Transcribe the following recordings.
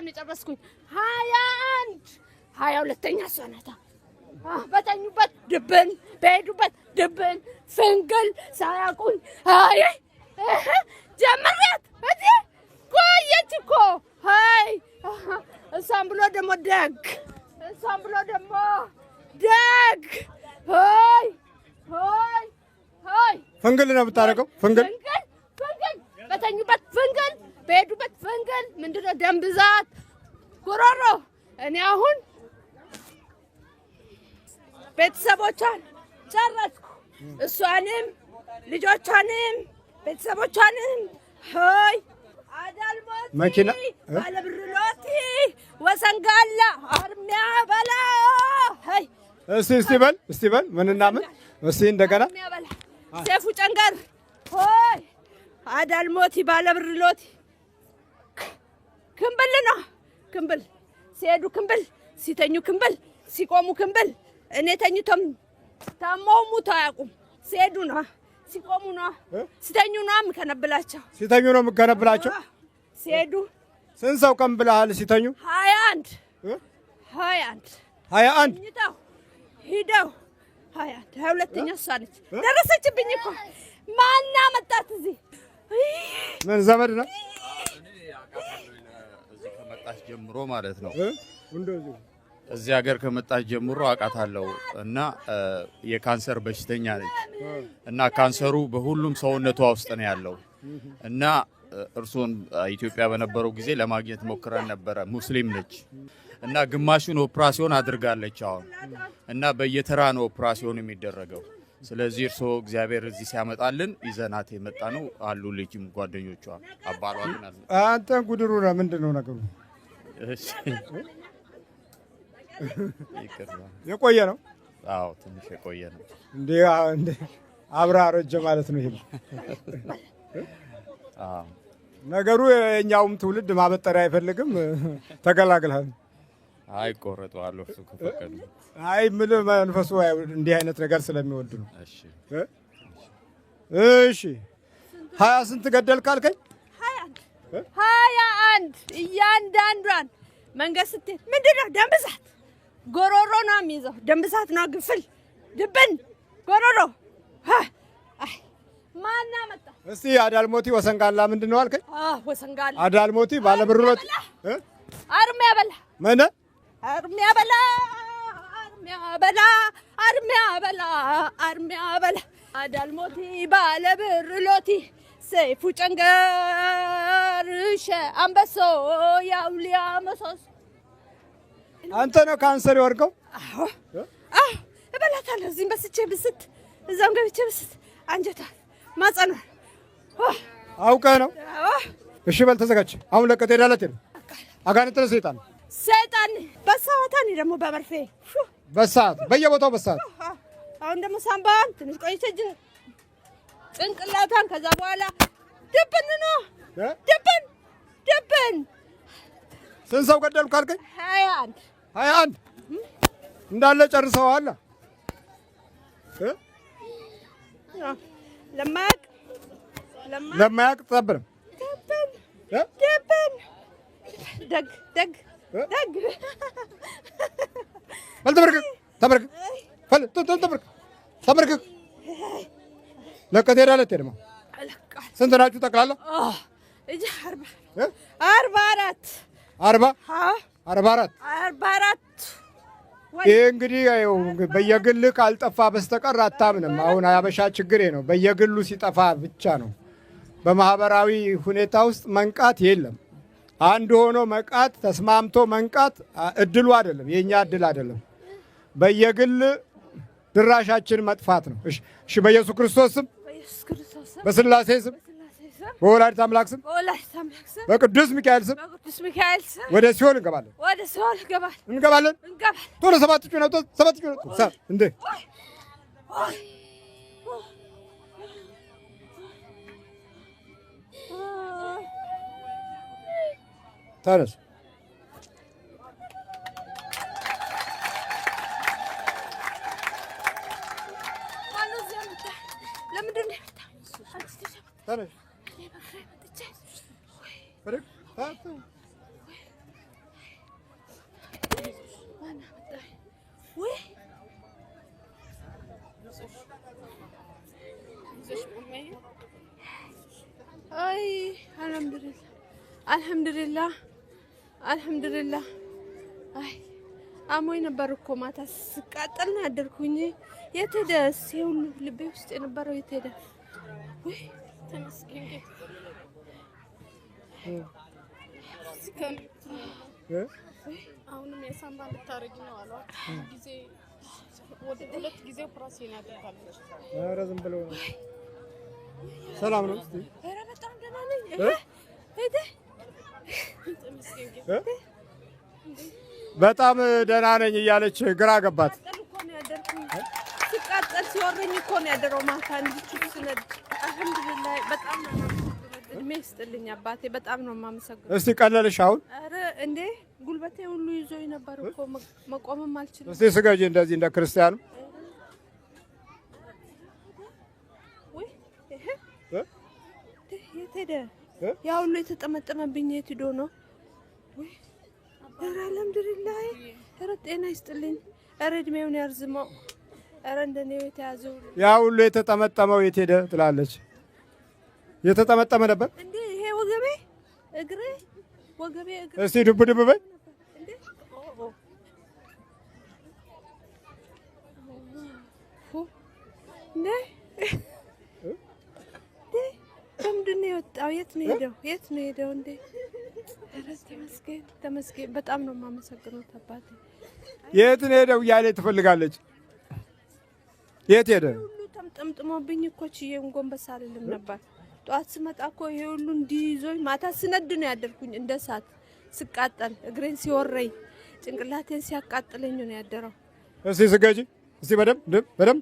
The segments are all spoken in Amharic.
የጨረስኩኝ። 21፣ 22ኛ እሷ ናታ። በተኙበት ድብን፣ በሄዱበት ድብን፣ ፍንግል ሳያውቁኝ። አይ ጀምሬያት እዚህ ቆየች እኮ። አይ እሷን ብሎ ደግሞ ደግ፣ እሷን ብሎ ደግሞ ደግ። ሆይ ሆይ ሆይ! ፍንግል ነው የምታደርገው? ፍንግል። ፍንግል ፍንግል፣ በተኙበት ፍንግል፣ በሄዱበት ፍንግል። ምንድነው? ደም ብዛት፣ ጉሮሮ። እኔ አሁን ቤተሰቦቿን ጨረስኩ። እሷንም ልጆቿንም ቤተሰቦቿንም። ሆይ አዳልሞቲ መኪና ባለብርሎቲ ወሰንጋላ አርሚያ በላ ሆይ። እስቲ እስቲ በል፣ እስቲ በል፣ ምንና ምን፣ እስቲ እንደገና። አርሚያ በላ ሴፉ ጨንገር ሆይ። አዳልሞቲ ባለብርሎቲ ክንብል ነው ክንብል። ሲሄዱ ክንብል፣ ሲተኙ ክንብል፣ ሲቆሙ ክንብል። እኔ ተኝቶም ታመው ሙተው አያውቁም። ሲሄዱ ነው፣ ሲቆሙ ነው፣ ሲተኙ ነው የምከነብላቸው። ሲተኙ ነው የምገነብላቸው። ሲሄዱ። ስንት ሰው ቀን ብለሃል ሲተኙ? 21። እ? 21። 21። ተኝተው ሂደው 21፣ 22ኛ እሷ ነች። ደረሰችብኝ እኮ። ማና መጣት እዚህ? ምን ዘመድ ነው? እዚህ ከመጣች ጀምሮ ማለት ነው። እ? እንደዚሁ። እዚህ ሀገር ከመጣች ጀምሮ አውቃታለሁ እና የካንሰር በሽተኛ ነች እና ካንሰሩ በሁሉም ሰውነቷ ውስጥ ነው ያለው እና እርሶን ኢትዮጵያ በነበረው ጊዜ ለማግኘት ሞክረን ነበረ። ሙስሊም ነች እና ግማሹን ኦፕራሲዮን አድርጋለች አሁን እና በየተራ ነው ኦፕራሲዮን የሚደረገው። ስለዚህ እርሶ እግዚአብሔር እዚህ ሲያመጣልን ይዘናት የመጣ ነው አሉ ልጅም ጓደኞቿ አባሏ ግን አልመጣም። አንተ ጉድሩ ነው፣ ምንድን ነው ነገሩ? እሺ፣ ይቅርታ። የቆየ ነው። አዎ፣ ትንሽ የቆየ ነው። እንዴ እንዴ፣ አብራ አረጀ ማለት ነው። ይሄ አዎ። ነገሩ የኛውም ትውልድ ማበጠሪያ አይፈልግም። ተገላግልሃል። አይ ቆረጠዋለሁ እሱ ከፈቀዱ። አይ የምልህ መንፈሱ እንዲህ አይነት ነገር ስለሚወድ ነው። እሺ። እ? እሺ፣ 20 ስንት ገደል ካልከኝ? 21፣ 21። እያንዳንዷን መንገድ ስትሄድ ምንድን ነው? ደም ብዛት፣ ጎሮሮ ነው የሚይዘው። ደም ብዛት ነው፣ ግንፍል ድብን ጎሮሮ። አይ ማና መጣ? እስቲ አዳልሞቲ ወሰንጋላ ምንድን ነው አልከኝ? ወሰንጋላ። አዳልሞቲ ባለብርሎት እ? አርሚያ በላ። ምን? አርሚያ በላ፣ አርሚያ በላ፣ አርሚያ በላ፣ አርሚያ በላ። አዳልሞቲ ባለብር ሎቲ ሰይፉ ጨንገር ሸ አንበሶ የአውሊያ መሶስ። አንተ ነው ካንሰር የወርገው? አዎ አዎ፣ እበላታለሁ። እዚህም በስቼ ብስት፣ እዛም ገብቼ ብስት፣ አንጀቷን ማጸኗን። አውቀህ ነው? እሺ በል ተዘጋጅ። አሁን ለቀህ ትሄዳለህ። ትሄድ አጋንንት ነው ሰይጣን? ሰይጣን በሰዓት፣ እኔ ደግሞ በመርፌ። በሰዓት በየቦታው በሰዓት። አሁን ደግሞ ሳምባዋን፣ ትንሽ ቆይቼ ጭንቅላቷን፣ ከዛ በኋላ ድብን ነው። እ? ድብን ድብን። ስንት ሰው ገደሉ ካልከኝ? 21። 21 እንዳለ ጨርሰዋል። እ? ለማያውቅ ለማያውቅ ጠብ ነው። ድብን። እ? ድብን፣ ደግ ደግ። እ? ደግ። በል ተበርከክ ተበርከክ፣ በል ተበርከክ ተበርከክ። ለቀህ ትሄዳለህ። ትሄድማ ስንት ናችሁ ጠቅላላ? እጅ 40። እ? 44። 40፣ 44። 44። ይህ እንግዲህ ይኸው በየግል ካልጠፋ በስተቀር አታምንም። አሁን ያበሻ ችግሬ ነው። በየግሉ ሲጠፋ ብቻ ነው። በማህበራዊ ሁኔታ ውስጥ መንቃት የለም። አንድ ሆኖ መንቃት፣ ተስማምቶ መንቃት እድሉ አይደለም፣ የእኛ እድል አይደለም። በየግል ድራሻችን መጥፋት ነው። እሺ እሺ፣ በኢየሱስ ክርስቶስ ስም፣ በኢየሱስ ክርስቶስ ስም፣ በስላሴ ስም፣ በስላሴ ስም፣ በወላዲተ አምላክ ስም፣ በወላዲተ አምላክ ስም፣ በቅዱስ ሚካኤል ስም በቅዱስ ሚካኤል ስም ወደ ሲኦል እንገባለን። ወደ ሲኦል እንገባለን። እንገባለን። እንገባለን። ቶሎ ሰባት ጩ ነው፣ ሰባት ጩ ነው። እንዴ! ወይ! ተነስ። ማነው እዚህ ያመጣህ? ለምንድን ነው የመጣህ? አንቺ ተነስ። እኔ በእግሬ መጥቼ። ብድግ። ማን አመጣኝ? ውይ። አይ አልሐምዱሊላህ፣ አልሐምዱሊላህ፣ አልሐምዱሊላህ። አይ አሞኝ ነበር እኮ፣ ማታ ስቃጠል ነው ያደርኩኝ። የት ሄደ? ይሄ ሁሉ ልቤ ውስጥ የነበረው የት ሄደ? ውይ። ተመስገን ጌታ። እ? አሁንም የሳምባ ልታረጊ ነው አሏት። ጊዜ ወደ ሁለት ጊዜ ኦፕራሲዮን አድርጋለች። ኧረ ዝም ብለው ነው። ሰላም ነው እስቲ? ኧረ በጣም ደህና ነኝ። እ? ሄደ። ተመስገን ጌታ። እ? በጣም ደህና ነኝ እያለች ግራ ገባት። ስቃጠል እኮ ነው ያደርኩኝ። ስቃጠል ሲወረኝ እኮ ነው ያደረው ማታ እንዲች ስነድ። አልሐምዱሊላህ፣ በጣም ነው የማመሰግነው። እድሜ ይስጥልኝ አባቴ፣ በጣም ነው የማመሰግነው። እስቲ ቀለልሽ አሁን? ኧረ እንዴ፣ ጉልበቴ ሁሉ ይዞኝ ነበር እኮ፣ መቆምም አልችልም። እስቲ ስገጂ እንደዚህ እንደ ክርስቲያኑ። ውይ ይሄ እ? የት ሄደ? እ? ያ ሁሉ የተጠመጠመብኝ የት ሄዶ ነው? ውይ ኧረ አልሐምዱሊላህ። ኧረ ጤና ይስጥልኝ። ኧረ እድሜውን ያርዝመው። ኧረ እንደኔው የተያዘው ሁሉ። ያ ሁሉ የተጠመጠመው የት ሄደ ትላለች። የተጠመጠመ ነበር። እንዴ፣ ይሄ ወገቤ፣ እግሬ፣ ወገቤ፣ እግሬ። እስቲ ዱብ ዱብ በይ። እንዴ፣ ኦ ኦ ፉ፣ እንዴ እንዴ፣ በምንድን ነው የወጣው? የት ነው ሄደው? የት ነው ሄደው? እንዴ፣ ኧረ ተመስገን፣ ተመስገን። በጣም ነው የማመሰግነው አባቴ። የት ነው ሄደው እያለ ትፈልጋለች። የት ሄደ? ሁሉ ተምጠምጥሞብኝ እኮ ችዬ ጎንበስ አልልም ነበር። ጠዋት ስመጣ እኮ ይሄ ሁሉ እንዲይዞኝ ማታ ስነድ ነው ያደርኩኝ። እንደ እሳት ስቃጠል፣ እግሬን ሲወረኝ፣ ጭንቅላቴን ሲያቃጥለኝ ነው ያደረው። እስቲ ስገጂ። እስቲ በደንብ በደንብ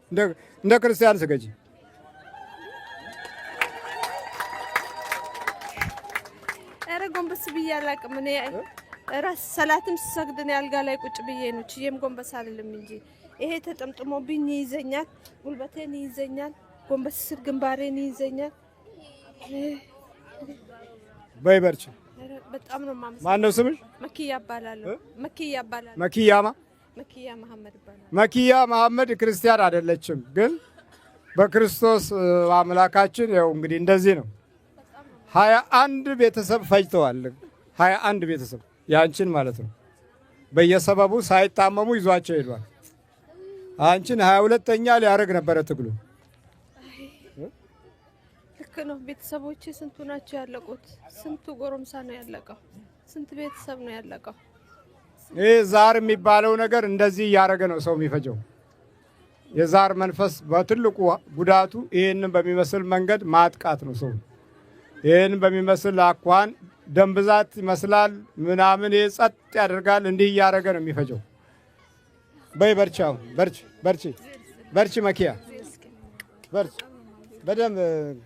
እንደ ክርስቲያን ስገጂ። ኧረ ጎንበስ ብዬ አላውቅም። እኔ ራስ ሰላትም ስሰግድ እኔ አልጋ ላይ ቁጭ ብዬ ነው፣ ችዬም ጎንበስ አልልም እንጂ ይሄ ተጠምጥሞብኝ ይይዘኛል፣ ጉልበቴን ይይዘኛል፣ ጎንበስ ስል ግንባሬን ይይዘኛል። በይ በርቺ። ኧረ በጣም ነው የማመሰግነው። ማን ነው ስምሽ? መኪያ እባላለሁ። መኪያ እባላለሁ። መኪያማ መኪያ መሐመድ እባላለሁ። መኪያ መሐመድ ክርስቲያን አይደለችም፣ ግን በክርስቶስ አምላካችን ያው እንግዲህ እንደዚህ ነው። 21 ቤተሰብ ፈጅተዋል። 21 ቤተሰብ ያንቺን ማለት ነው። በየሰበቡ ሳይታመሙ ይዟቸው ሄዷል። አንቺን 22ኛ ሊያደርግ ነበረ ትግሉ። ልክ ነው። ቤተሰቦቼ ስንቱ ናቸው ያለቁት? ስንቱ ጎረምሳ ነው ያለቀው? ስንት ቤተሰብ ነው ያለቀው? ይህ ዛር የሚባለው ነገር እንደዚህ እያደረገ ነው ሰው የሚፈጀው። የዛር መንፈስ በትልቁ ጉዳቱ ይህንን በሚመስል መንገድ ማጥቃት ነው ሰው። ይህንን በሚመስል አኳኋን ደም ብዛት ይመስላል ምናምን፣ ይህ ጸጥ ያደርጋል። እንዲህ እያደረገ ነው የሚፈጀው። በይ በርቺ፣ አሁን በርቺ፣ በርቺ፣ በርቺ መኪያ በርቺ በደንብ።